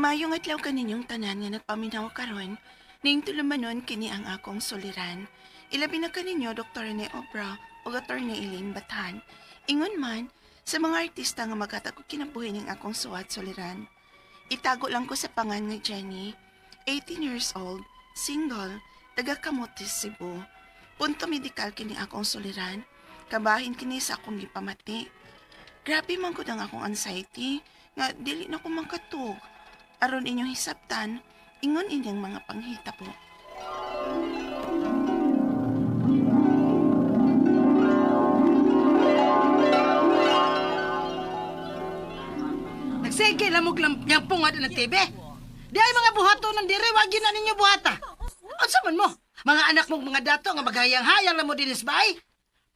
Maayong adlaw kaninyong tanan nga nagpaminaw karon, ning tulumanon kini ang akong suliran. Ilabi na kaninyo Dr. Rene Obra ug Attorney Elaine Bathan. Ingon man sa mga artista nga maghatag og kinabuhi ning akong suwat suliran. Itago lang ko sa pangan nga Jenny, 18 years old, single, taga Camotes, Cebu. Punto medikal kini akong suliran. Kabahin kini sa akong gipamati. Grabe man gud ang akong anxiety nga dili na ko makatug. Aron inyong hisabtan, ingon inyong mga panghitabo. Nagsige lamog lang yang pungad ng TV. Di ay mga buhato ng dire, wag yun na ninyo buhata. Unsa man mo? Mga anak mong mga dato nga maghayang-hayang na mo dinis baay.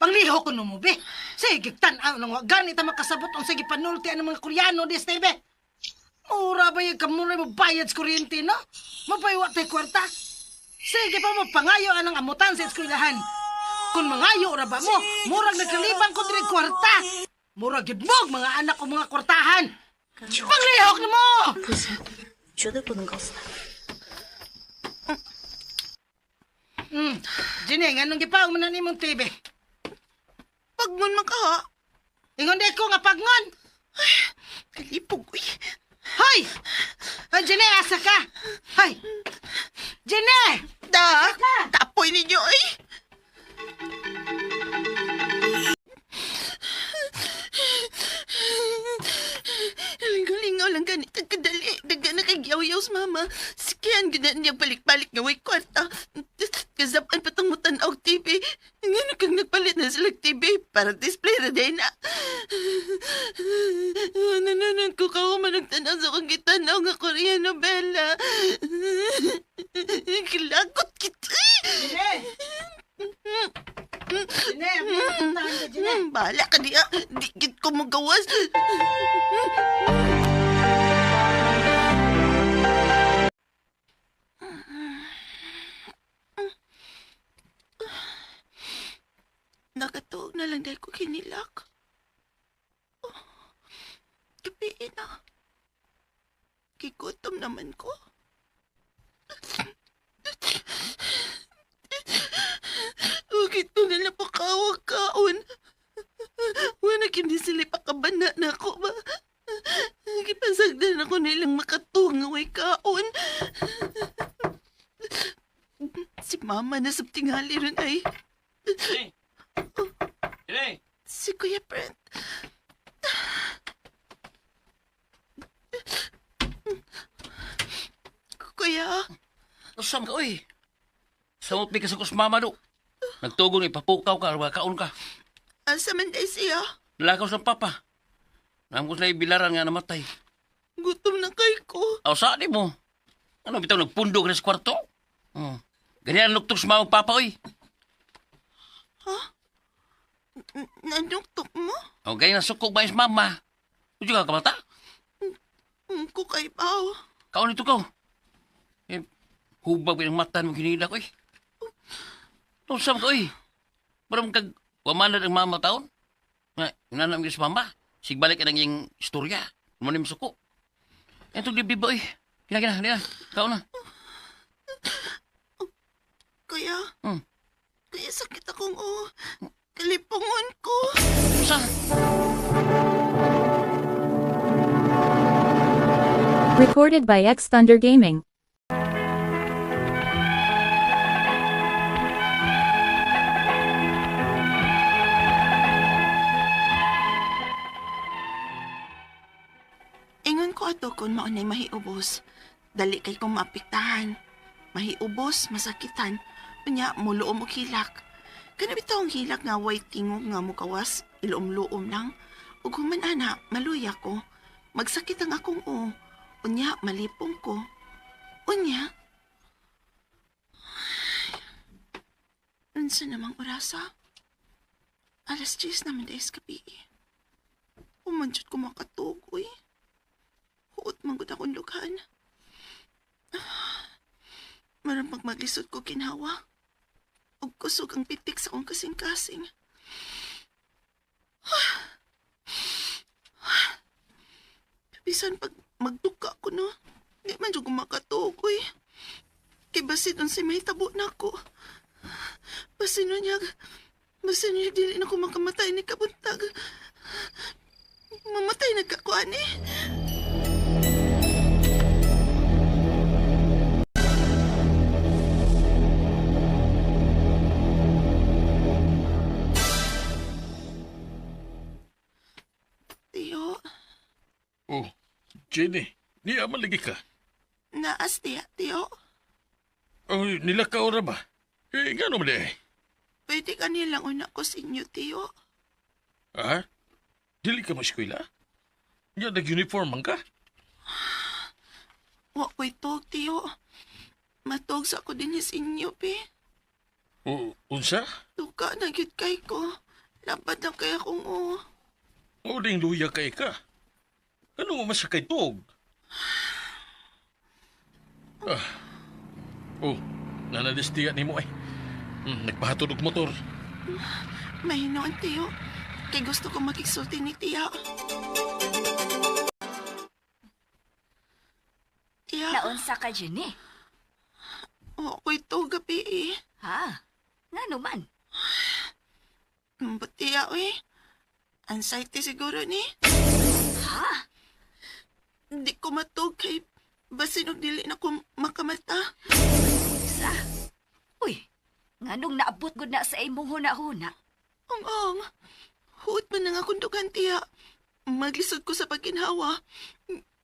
Pangliho ko numubi. Sige, tan-aw nang wa ganit ang makasabot ang sige panulti ang mga Koreano dis TV. Mura ba yung kamura mo bayad sa kuryente, no? Mapaywa tayo kwarta. Sige pa mo, pangayo anang amutan sa eskwelahan. Kung mangayo ra ba mo, murag nagkalibang ko diri kwarta. Murag gyud mo mga anak ko mga kwartahan. Panglihok na mo! 不行，绝对不能告诉他。 Jenny, nganong gipaong man na nimong TV? Pagmun man ka ha. Ingon di ko nga pagngon. Kalipog, uy. Hoy! Hoy, Jenny, asa ka? Hoy! Jenny! Da, tapoy ninyo, uy. Lingaw-lingaw lang ganit ang kadali. Daga na kay yaw sa mama. Sikihan gina niya balik-balik nga way kwarta. Kasapan pa tong mutanaw TV. Ngano kang nagpalit na sila TV para display ra day na. Nanunan ko ka nagtanaw sa akong gitanaw nga Korean novela. Kilakot kita. Jenny! Jenny, ang pinuntahan ka, Jenny. Bahala ka diya. Di gid ko magawas. Nakatuog na lang dahil ko kinilak. Oh, gabi na. Kigutom naman ko. Bakit ko nila pakawag kaon? Wala kini sila pakabana na ako ba? Gipasagdan ako nilang makatunga way kaon. Si mama na sa tingali ron ay Jenny! Jenny! si Kuya Brent. Kuya, Usam ka, uy! Samot ka sa kusmama do. Nagtugon, ipapukaw ka, arwa kaon ka. Asa man day siya? Lakaw sa papa. Naam ko sila bilaran nga namatay. Gutom na kay ko. Aw, saan mo? Ano, bitaw, nagpundo ka na sa kwarto? Hmm. Ganyan ang luktok sa mama papa, uy. Nanuktok mo? O, ganyan ang sukog ba is mama? Uy, ka kamata? Ko kay Pao. Kaon ito ko. Eh, hubag ba yung mata mo kinila ko, eh. Tusam ka, uy. Parang kag, wamanad ang mama taon. Nga, inanam sa mama. Sigbalik ka ng iyang istorya. Ano mo suko. Ito, dibdib ba, uy. Kina, kina, kina. Kaon na. Kuya, Hmm. kuya sakit akong oh. Kalipungon ko. Sa? Recorded by X Thunder Gaming. Ingon ko ato kung maunay mahiubos. Dali kay kong maapektahan. Mahiubos, masakitan. Unya, muluom og hilak. Kana bitaw ang hilak nga way tingog nga mukawas, iluom-luom lang. Ug human ana, maluya ko. Magsakit ang akong o. Unya, malipong ko. Unya. Ay, unsa namang orasa? 10:00 naman dahil sa gabi. Umanjud ko makatug, uy. Huot man gud akong lughan. Marang maglisod ko kinhawa. Ug kusog ang pitik sa akong kasing-kasing. Bisan pag magduka ko no, Di man jud ko makatuog, uy. Kay basin unsay mahitabo nako. Basin unyag dili na ko makamata inig kabuntag. Mamatay na ka ko, ani. Tiyo, Oh, Jenny, niya maligi ka. Naas tiya, tiyo. Ay, nilakaw ra ba? Eh, ngano man eh? Pwede ka nilang una ko sa inyo, tiyo. Ha? Dili ka mo-eskwela? Nga, nag-uniform man ka? Wa ko'y tog, tiyo. Matog sa ko din sa inyo, pe. O, unsa? Tuka na gyud kay ko. Lapad na kaya kong o. O, ding luya kay ka. Ano mo masakay tog? Ah. Oh, nanalistiya ni mo eh. Nagpahatod og motor. Mahinoon, tiyo. Kay gusto ko makigsulti ni tiya. Tiya, Naunsa ka, Jenny? wa ko'y tog gabi eh. Ha? Ngano man? Ambot, tiya, uy. Anxiety siguro ni. Ha? Di ko matog kay basin og dili na ko makamata. Sa? Uy, nganong naabot gud na sa imong huna-huna? Ang ang. Huot man ang akong dugan, tiya. Maglisod ko sa pagginhawa.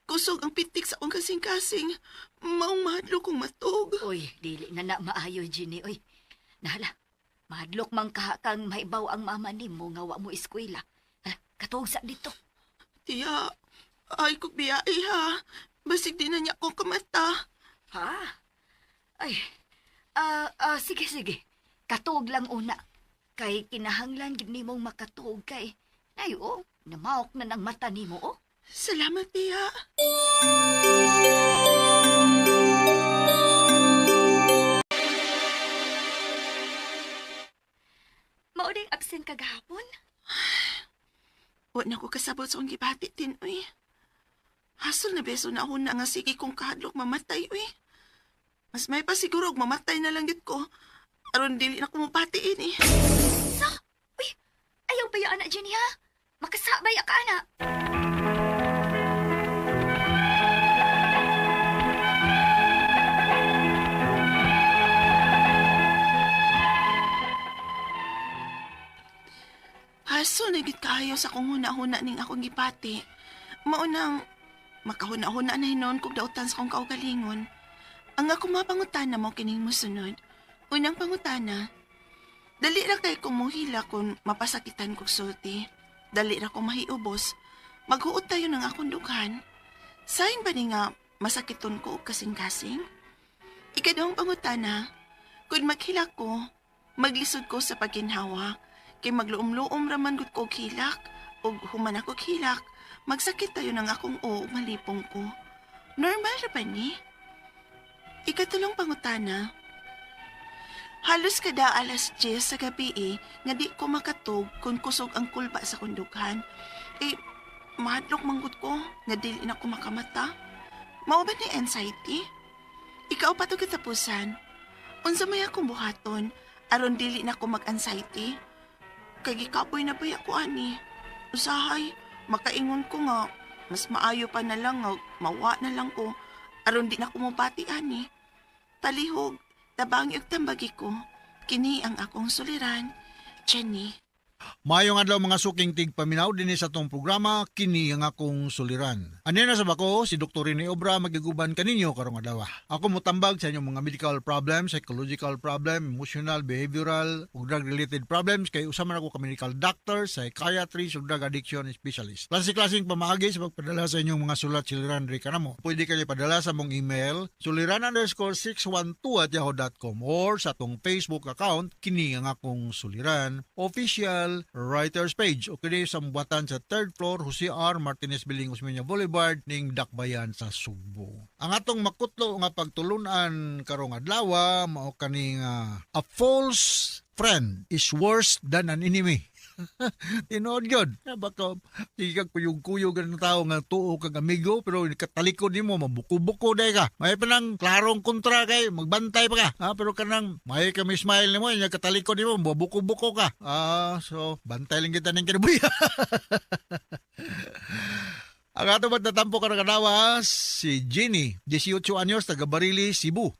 Kusog ang pitik sa akong kasing-kasing. Maong mahadlo kong matog. Uy, dili na na maayo, Jenny. Uy, nahala. Mahadlok man ka kang maibaw ang mama nimo nga wa mo eskwela. Hala, katuog sa dito. Tiya, ay kog biyai ha. Basig di na niya ko kamata. Ha? Ay, sige, sige. Katuog lang una. Kay kinahanglan gid nimong makatuog kay. Nay, oh, namaok na ng mata nimo, oh. Salamat, tiya. Mauning absent kagahapon? Wa na ko kasabot sa akong gibati, tin, uy. Hasol na beso na ako na nga sige kong kahadlok mamatay, uy. Mas may pa siguro og mamatay na lang gid ko. Aron dili na ko mapati ini. Sa? Uy, ayaw ba yung anak, Jenny, ha? Makasabay ka, anak. Hasol na gid kaayo sa akong huna-huna ning akong gipati. Maunang makahuna-huna na hinon kog dautan sa akong kaugalingon. Ang akong mga pangutana mo kining mosunod. Unang pangutana, dali ra kay kong muhila kung mapasakitan kog sulti. Dali ra kong mahiubos. Maghuot tayo ng akong dughan. Sain ba ni nga masakiton ko og kasing-kasing? Ikaduhang pangutana, kung maghilak ko, maglisod ko sa pagginhawa, kay magluom-luom raman gud ko og hilak, ug human ako og hilak, magsakit tayo ng akong o ug malipong ko. Normal ra ba ni? Ikatulong pangutana, halos kada alas 10 sa gabi eh, nga di ko makatug kung kusog ang kulba sa kundughan. Eh, mahadlok manggod ko, nga dili na ko makamata. Mao ba ni anxiety? Ikaw pa to katapusan. Unsa may akong buhaton, aron dili na ko mag-anxiety. Kay gikapoy na ba ako ani? Usahay, makaingon ko nga, mas maayo pa na lang nga mawa na lang ko, aron di na ko mobati ani. Palihog, tabangi og tambagi ko. Kini ang akong suliran, Jenny. Maayong adlaw mga suking tigpaminaw dinhi sa atong programa kini ang akong suliran. Ani na sa bako si Dr. Rene Obra magiguban kaninyo karong adlaw. Ako motambag sa inyong mga medical problems, psychological problem, emotional, behavioral ug drug related problems kay usa man ako ka medical doctor, psychiatrist ug drug addiction specialist. Klase-klaseng pamaagi sa pagpadala sa inyong mga sulat suliran diri kanamo. Pwede kayo padala sa mong email suliran_612@yahoo.com or sa atong Facebook account kini ang akong suliran official writers page o kini sa buhatan sa third floor, Jose R. Martinez Building, Osmeña Boulevard ning Dakbayan sa Sugbo. Ang atong makutlo nga pagtulunan karong adlaw mao kaning a false friend is worse than an enemy. Tinuod yun. Baka sige ka kuyog-kuyog ang tao nga tuo kag amigo pero katalikod nimo mabuko-buko day ka. May pa nang klarong kontra kay magbantay pa ka. Ha, pero kanang may kami smile nimo nya katalikod nimo mabuko-buko ka. Ah, so bantay lang kita ning kinabuhi. Ang ato ba't natampo ka kanawa, si Jenny, 18 anyos, taga Barili, Cebu.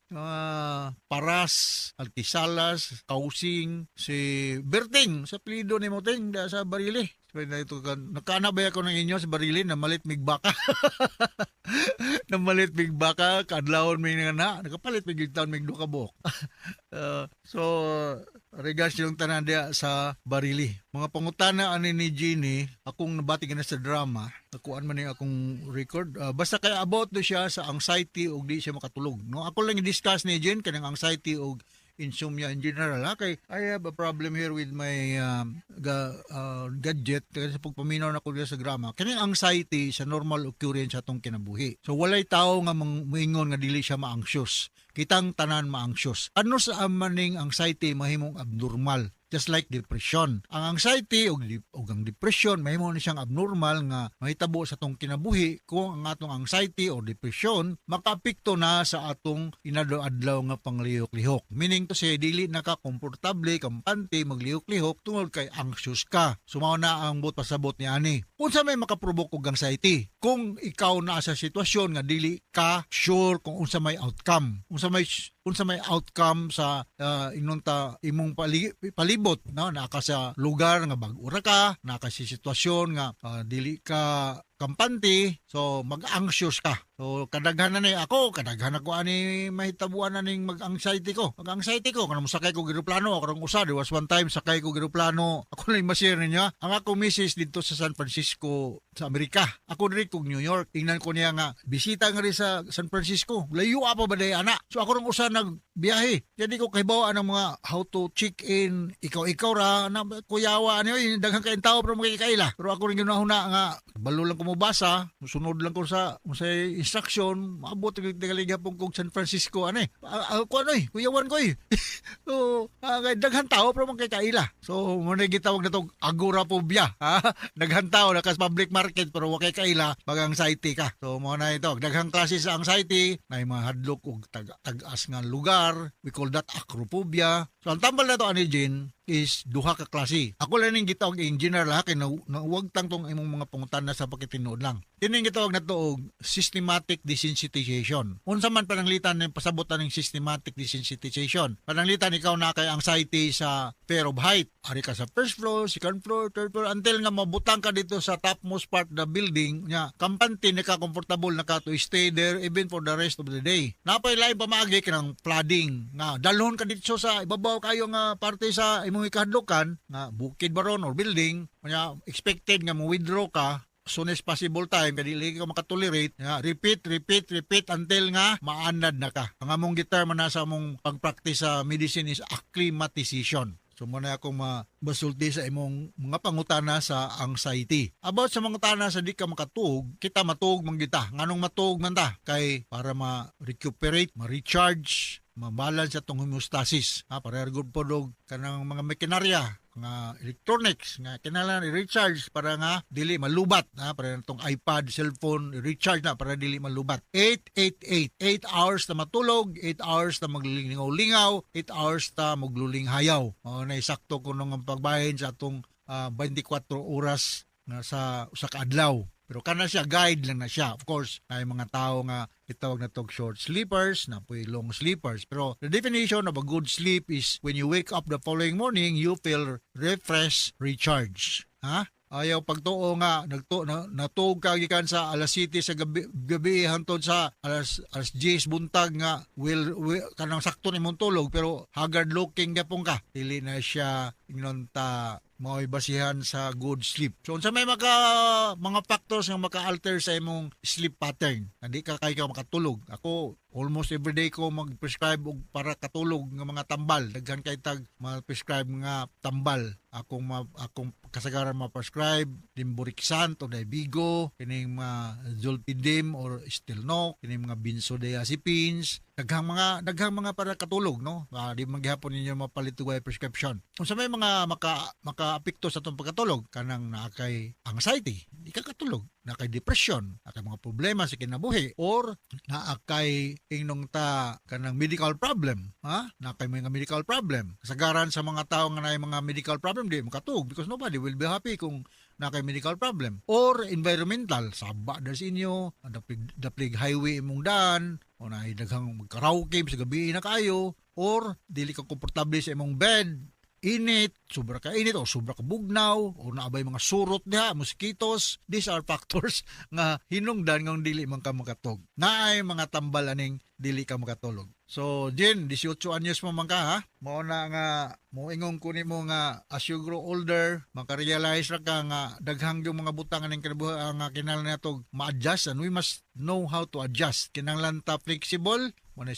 Paras, Alquisalas, Kausing, si Berting, sa pilido ni Moting, da sa Barili. So, na ito, nakaanabay ako ng inyo sa Barili, namalit migbaka. Namalit migbaka, kaadlawon may nga na, nakapalit mig taon mig duha ka buok. So, regards yung tanan diya sa Barili. Mga pangutana ani ni Jeannie, akong nabati ka na sa drama, nakuan man ni akong record. Basta kay about do siya sa anxiety ug di siya makatulog. No, ako lang i-discuss ni Jean kanang anxiety ug insomnia in general. Ha? Kay I have a problem here with my gadget kaya sa pagpaminaw na ko diya sa drama. Kaning anxiety sa normal occurrence sa atong kinabuhi. So walay tao nga moingon nga dili siya ma-anxious. Kitang tanan ma-anxious. Ano sa maning anxiety mahimong abnormal? Just like depression. Ang anxiety ug ang depression mahimo ni siyang abnormal nga mahitabo sa atong kinabuhi kung ang atong anxiety or depression makaapekto na sa atong inadlaw-adlaw nga panglihok-lihok. Meaning to say dili na ka komportable, kampante maglihok-lihok tungod kay anxious ka. So mao na ang buot pasabot ni ani. Unsa may makaprovoke og anxiety? Kung ikaw naa sa sitwasyon nga dili ka sure kung unsa may outcome. Unsa may outcome sa inunta imong palibot, no, naa ka sa lugar nga bag-o ra ka, naa ka sa sitwasyon nga dili ka kampante, so mag-anxious ka. So kadaghan na ni ako, kadaghan ako ani mahitabuan na ning mag-anxiety ko. Mag-anxiety ko kanang mosakay ko eroplano karong usa, there was one time sakay ko eroplano. Ako lang ma-share ninyo. Ang ako misis dito sa San Francisco sa Amerika. Ako diri kog New York. Ingnan ko niya nga bisita nga rin sa San Francisco. Layo pa ba day ana. So ako rong usa nagbiyahe. Jadi ko kahibaw ang mga how to check in, ikaw-ikaw ra na kuyawa ano yun, daghan kayong tao pero makikaila. Pero ako rin ginahuna nga balo lang ko mobasa, sunod lang ko sa instruction, maabot og tingali gapon kog San Francisco ani. Ko ano eh, kuyawan ko eh. So, kay daghan tao pero makikaila. So, mo na gitawag na to agoraphobia. Ha? Daghan tao na kas public market pero wa kay kaila, mag-anxiety ka. So, mo na ito. Daghang klase sa anxiety, na mga hadlok og tag-as nga lugar. We call that acrophobia. So, ang tambal na to ani Jane is duha ka klase. Ako lang ning gitawag in general ha kay nawag tang tong imong mga pangutana sa pakitinuod lang. Kining gitawag na to og systematic desensitization. Unsa man pananglitan ning pasabotan ning systematic desensitization? Pananglitan ikaw na kay anxiety sa fear of height. Ari ka sa first floor, second floor, third floor until nga mabutang ka dito sa topmost part of the building nya kampante na ka, comfortable na ka to stay there even for the rest of the day. Napay lain pamaagi kanang flooding nga dalhon ka dito sa ibabaw kayo nga parte sa imong ikahadlokan nga bukid baron or building nya expected nga mo withdraw ka soonest possible time kay dili ka makatolerate nga repeat, repeat, repeat until nga maanad na ka. Ang among giterm na sa among pagpractice sa medicine is acclimatization. So mo na akong mabasulti sa imong mga pangutana sa anxiety. About sa mga tana sa di ka makatuog, kita matuog man kita. Nganong matuog man ta? Kay para ma-recuperate, ma-recharge, ma-balance atong homeostasis. Ha, para good po dog kanang mga makinarya, mga electronics nga kinahanglan i-recharge para nga dili malubat, ha, para natong iPad, cellphone, i-recharge na para dili malubat. 8 8 8 8 hours na matulog, 8 hours na maglingaw-lingaw, 8 hours ta magluling-hayaw. Mao na sakto kuno ang pagbahin sa atong 24 oras nga sa usa ka adlaw. Pero kana siya, guide lang na siya. Of course, ay mga tao nga itawag na tog short sleepers, na po'y long sleepers. Pero the definition of a good sleep is when you wake up the following morning, you feel refreshed, recharged. Ha? Ayaw pagtuo nga natuog ka gikan sa alas 7 sa gabi hantod sa alas 10 buntag nga will kanang sakto ni imong tulog pero haggard looking gyapon ka. Dili na siya ingnon ta mao'y basihan sa good sleep. So unsa may maka mga factors nga maka-alter sa imong sleep pattern? Hindi ka kay ka makatulog. Ako Almost everyday ko mag-prescribe og para katulog nga mga tambal. Daghan kay tag ma-prescribe nga tambal. Akong kasagaran ma-prescribe Lemborexant o Dayvigo, kining mga Zolpidem or Stilnox, kining mga benzodiazepines, daghang mga para katulog, no? Di man gihapon ninyo mapalit og prescription. Unsa may mga makaapekto sa atong pagkatulog? Kanang naa kay anxiety, di ka katulog, naa kay depression, naa kay mga problema sa kinabuhi, or naa kay ingnong ta kanang medical problem, ha? Naa kay mga medical problem. Kasagaran sa mga tao nga naay mga medical problem, di makatug because nobody will be happy kung naa kay medical problem. Or environmental, saba diri sa inyo, daplig highway imong daan, o naay daghang magkaraoke sa gabi na kayo, or dili ka komportable sa imong bed, init, sobra ka init o sobra ka bugnaw o naa bay mga surot diha, mosquitoes. These are factors nga hinungdan nga dili man ka makatog. Naay mga tambal aning dili ka makatulog. So, Jen, 18 anyos mo man ka ha. Mao na nga moingon ko nimo nga as you grow older, makarealize ra ka nga daghang yung mga butang aning kinabuhi nga kinahanglan nato ma-adjust and we must know how to adjust. Kinahanglan ta flexible, mo na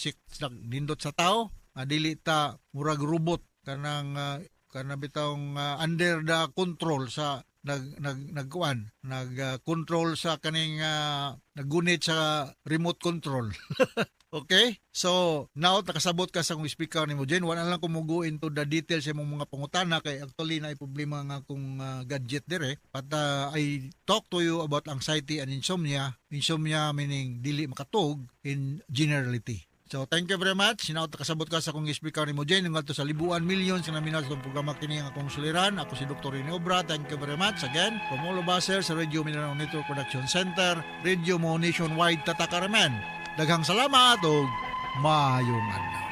nindot sa tao, nga dili ta murag robot kanang bitawng under the control sa nag nag nagkuan nag control sa kaning naggunit sa remote control. Okay? So, now nakasabot ka sa kung speaker nimo, Jen, wala lang ko mo go into the details sa imong mga pangutana kay actually na problema nga kung gadget dire. But I talk to you about anxiety and insomnia. Insomnia meaning dili makatug in generality. So, thank you very much. Now, kasabot ka sa akong speaker nimo, Jen. Ngadto sa libuan millions nga naminaw sa atong programa, kini ang akong suliran. Ako si Dr. Rene Obra. Thank you very much again. From all of us here sa Radio Mindanao Network Production Center, Radio Mo Nationwide, Tatakaramen. Daghang salamat ug maayong adlaw.